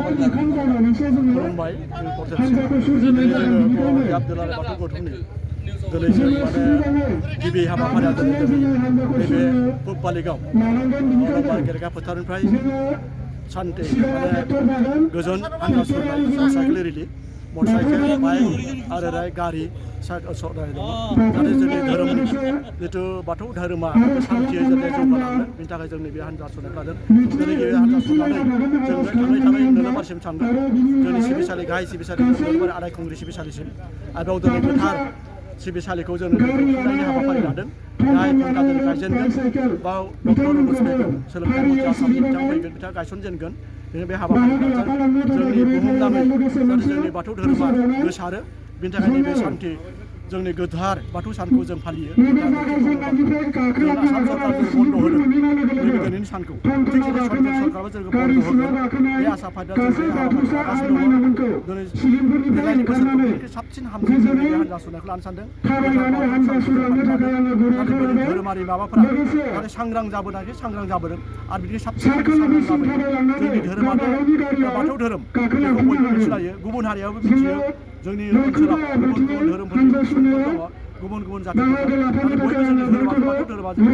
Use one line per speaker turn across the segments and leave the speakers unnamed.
खुलुमबाय आब्दुल्ला बाथौ गौथुमनि दिनै जों माने गिबि हाबाफारिया नैबे पुब बालिगाव गेलेग्रा फोथारनिफ्राय सान्थि माने गोजोन हान्जा सुरनाय साइकेल रेलि मटरसाइकेल बाइक आरो गारि सलायनाय दङ जाहाथे जोंनि धोरोमनि जिथु बाथौ धोरोमा सान्थियै जाहाथे जौगालाङो बेनि थाखाय जोंनि बे हान्जा सुरनाय लादों दिनै बे हान्जा सुरनानै जों थाङै नोलोबारसिम थांगोन जोंनि सिबिसालि गाहाय सिबिसालि नोलोबार आदायखुंग्रि सिबिसालिसिम आरो बेयाव दिनै गोथार सिबिसालिखौ जों खुंनायनि हाबाफारि लादों गाहाय फुंखा दिनै गायजेनगोन बाव डक्टर रमेश फैगोन सोलोंथाइ मन्थ्रि आसामनि बिथां फैगोन बिथाङा गायसनजेनगोन बे हाबाफारि जोंनि बुहुमनाङै जाहाथे जोंनि बाथौ धोरोमा गोसारो बेनि थाखाय नैबे सान्थि जोंनि गोथार बाथौ सानखौ जों फालियो जों आसाम सरकारजों बन्द' होदों नैबे दिनैनि सानखौ थिग जेरै सरकाराबो जोंखौ बन्द' होगोन बे आसा फारिया जों बे हाबाफारि लागासिनो दङ दिनै देग्लायनि बोसोरखौ साबसिन हामसिन जों बे हान्जा सुरनायखौ लानो सानदों धोरोमारि माबाफोरा माने सांग्रां जाबोनायखाय सांग्रां जाबोदों आरो बिदिनो साबसिन सांग्रां जाबोयो जोंनि धोरोमानो बाथौ धोरोम बेखौ बयबो मिथिलायो गुबुन हारियाबो मिथियो जोंनि ओनसोलाव गुबुन धोरोमफोरनि सुबुंफोर दङ गुबुन जातिफोर दं नाथाय बयबो जोंनि धोरोमानो बाथौ धोरोमा जोंनि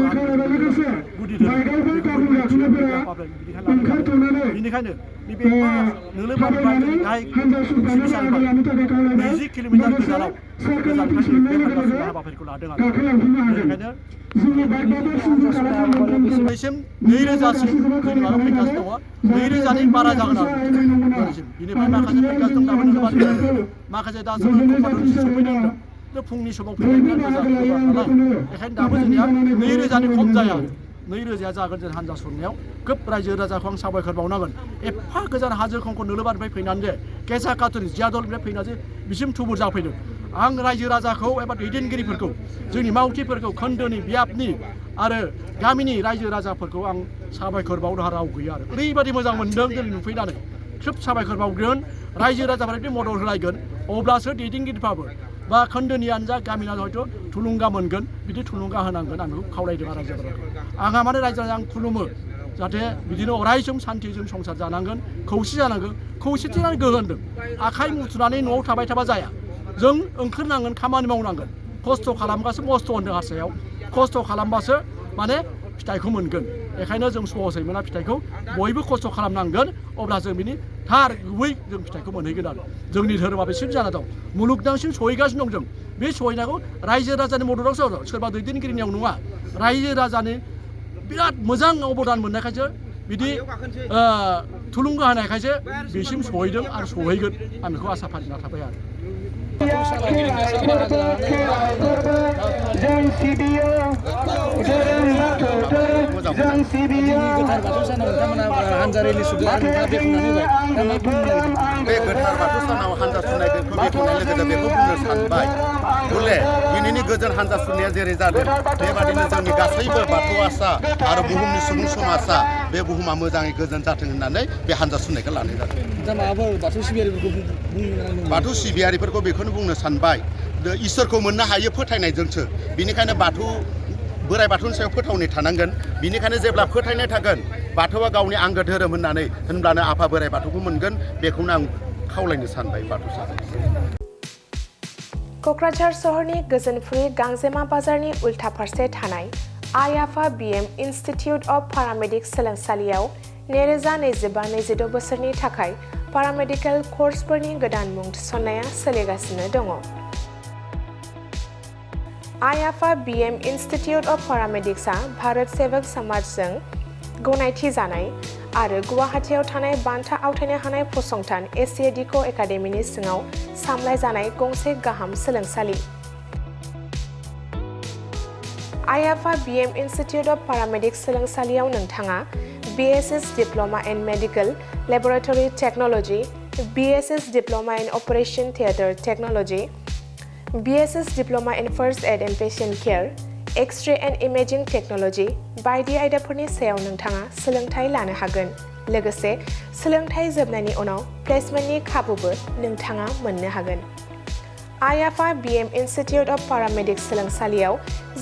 गुदि धोरोम बेखौ बयबो मिथियो बेनिखायनो नैबे नोलोबारनिफ्राय जोंनि गाहाय सिबिसालिनिफ्राय 20 किल'मिटार गोजाननिफ्राय बे हान्जा सुरनाय हाबाफारिखौ लादों आरो बेनिखायनो बेसिम 2000सिम जोंनि माबा फैगासिनो दङ 2000नि बारा जागोन आरो बिनिफ्राय माखासे फैगासिनो दं नोलोबारनिफ्राय माखासे दासो कम्पानिसिम सफैदों होनदों फुंनि समाव फैनाय बिराद मोजां नालाय बेखायनो दाबो जोंनिया 2000नि खम जाया 2000 जागोन जों हान्जा सुरनायाव खोब रायजो राजाखौ आं साबायखर बावनांगोन एफा गोजान हाजो खंखर नोलोबारनिफ्राय फैनानै जे केसा काटुरि जियादलनिफ्राय फैनानै बिसिम थुबुर जाफैदों आं रायजो राजाखौ एबा दैदेनगिरिफोरखौ जोंनि मावथिफोरखौ खोन्दोनि बियाबनि आरो गामिनि रायजो राजाफोरखौ आं साबायखर बावनो राव गैया आरो ओरैबायदि मोजां मोनदों दिनै नुफैनानै खोब साबायखर बावगोन रायजो राजाफोरा जुदि मदद होलायगोन अब्लासो दैदेनगिरिफ्राबो बा खोन्दोनियानो जा गामियानो हयथ' थुलुंगा मोनगोन बिदि थुलुंगा होनांगोन आं बेखौ खावलायदों आरो रायजो राजाखौ आंहा माने रायजो राजा आं खुलुमो जाहाथे बिदिनो अरायसम सान्थिजों संसार जानांगोन खौसे जानांगोन खौसेथियानो गोहो होनदों आखाइ मुथुनानै न'आव थाबाय थाबा जाया जों ओंखारनांगोन खामानि मावनांगोन खस्थ' खालामबासो मस्थ' होनदों हारसायाव खस्थ' खालामबासो माने फिथाइखौ मोनगोन बेखायनो जों सहसै मोना फिथाइखौ बयबो खस्थ' खालामनांगोन अब्ला जों बिनि थार गुबै जों फिथाइखौ मोनहैगोन आरो जोंनि धोरोमा बेसिम जाना दं मुलुगनांसिम सहैगासिनो दं जों बे सहैनायखौ रायजो राजानि मददावसो सोरबा दैदेनगिरिनियाव नङा रायजो राजानि बिराद मोजां अबदान मोननायखायसो बिदि थुलुंगा होनायखायसो बेसिम सहैदों आरो सहैगोन आं बेखौ आसा फालिना थाबाय आरो
हान्जा रेलि सुरदों आरो नोंथाङा बेखेवनानै होबाय दा मा बुंनो
बे गोथार बाथौ सानाव हान्जा सुरनायखौ बेखेवनाय लोगो बेखौ बुंनो सानबाय हले दिनैनि गोजोन हान्जा सुरनाया जेरै जादों बेबादिनो जोंनि गासैबो बाथौ आसा आरो बुहुमनि सुबुं समाजा बे बुहुमा मोजाङै गोजोन जाथों होननानै बे हान्जा सुरनायखौ लानाय जादों
दा माबाफोर बाथौ
सिबियारिफोरखौ बेखौनो बुंनो सानबाय इसोरखौ मोननो हायो फोथायनायजोंसो बेनिखायनो बोराइ बाथौनि सायाव फोथायनाय थानांगोन बिनिखायनो जेब्ला फोथायनाय थागोन बाथौआ गावनि आंगो धोरोम होनब्लानो आफा बोराइ बाथौखौ मोनगोन बेखौनो आं खावलायनो सानबाय बाथौ सानखौ
क'क्राझार सहरनि गोजोनफुरि गांजेमा बाजारनि उल्था फारसे थानाय आइ आफा बिएम इनस्टिट्युट अफ पारामेडिक सोलोंसालियाव 2025-26 बोसोरनि थाखाय पारामेडिकेल कर्सफोरनि गोदान मुं थिसननाया सोलिगासिनो दङ। आइ आफा बिएम इनस्टिट्युट अफ पारामेडिक्सआ भारत सेवक समाजजों गनायथि जानाय आरो गुवाहाटीआव थानाय बान्था आवथायनो हानाय फसंथान एसिएडिक' एकाडेमिनि सिङाव सामलायजानाय गंसे गाहाम सोलोंसालि। आइ आफा बिएम इनस्टिट्युट अफ पारामेडिक्स सोलोंसालियाव नोंथाङा BSS diploma in medical laboratory technology, BSS diploma in operation theatre technology, BSS diploma in first aid and patient care, X ray and imaging technology बायदि आयदाफोरनि सायाव नोंथाङा सोलोंथाय लानो हागोन। लोगोसे सोलोंथाय जोबनायनि उनाव प्लेसमेन्टनि खाबुबो नोंथाङा मोननो हागोन। आइ आफा बिएम इनस्टिट्युट अफ पारामेडिक्स सोलोंसालियाव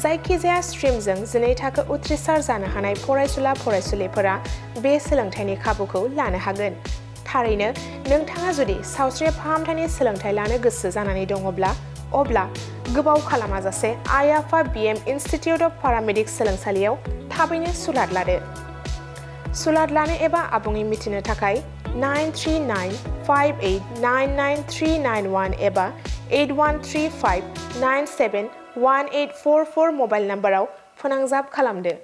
जायखिजाया स्ट्रिमजों 12 थाखो उथ्रिसार जानो हानाय फरायसुला फरायसुलिफोरा बे सोलोंथायनि खाबुखौ लानो हागोन। थारैनो नोंथाङा जुदि सावस्रि फाहामथायनि सोलोंथाइ लानो गोसो जानानै दङब्ला अब्ला गोबाव खालामाजासे आइआफा बिएम इनस्टिट्युट अफ पारामेडिक्स सोलोंसालियाव थाबैनो सुलाद लादो। सुलाद लानो एबा आबुङै मिथिनो थाखाय 9395899391 एबा 8135971844 मबाइल नाम्बाराव फोनांजाब खालामदो।